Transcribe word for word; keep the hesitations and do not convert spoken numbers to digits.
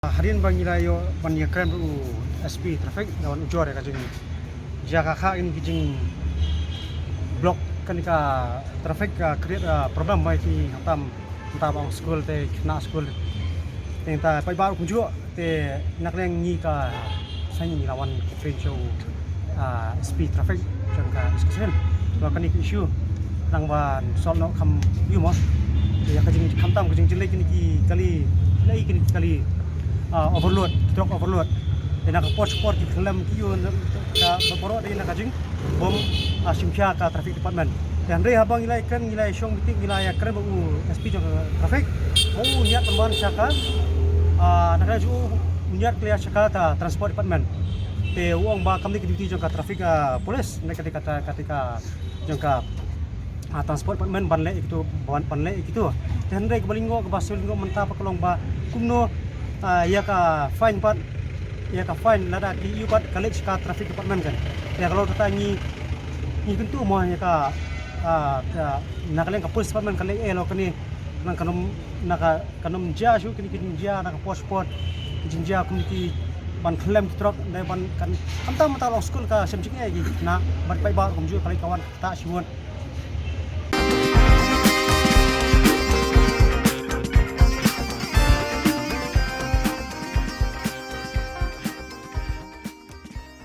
Hadien ba ngi la ïoh ban ïakren bad u S P traffic, la wan ujor ïa ka jing, ïa ka kha kane ka jing block kane ka traffic, ka create, ah, problem ba ki khamtam, khamtam ong skul te khynnah skul. Te ngi ta paidbah kumjuh te na ka liang ngi ka seng ngi la wan complain sha u, ah, S P traffic jong ka East Khasi Hills. Ba kane ka issue nang ban solve noh kham ïoh mo. Ïa ka jing khamtam ka jingjyllei kine ki kali, lei kine ki kali, ah, overload, truck overload. Ïa na ka por por ki khlem ki ïoh na ka baroh de na ka jing bom, ah, shim khia ka traffic department. Te hynrei haba ngi la ïakren, ngi la ïashong meeting, ngi la ïakren bad u S P jong ka traffic. U ñiad pynban sha ka, ah, na ka ju u ñiad clear sha ka ta transport department. Te u ong ba kam dei ka duty jong ka traffic, ah, police, na ka dei ka ta, ka dei ka jong ka, ah, transport department ban leh ïa kito, ban, ban leh ïa kito. Te hynrei kaba lyngngoh, kaba shu lyngngoh mynta pat ka long ba kumno, ah, ïa ka fine pat, ïa ka fine lada ki ïoh pat ka leit sha ka traffic department kan. Ïa ka long kata ngi, ngi kyntu mo ïa ka, ah, ka, na ka liang ka police department ka leit eh lo kane, nang kan ym, na ka, kan ym jia shuh kine ki jingjia na ka por por, ki jingjia kumne ki ban khlem ki truck, dei ban kan, khamtam mynta long skul ka shem jingeh ki khynnah, bad paidbah kumjuh ka leit ka wan kata shibun.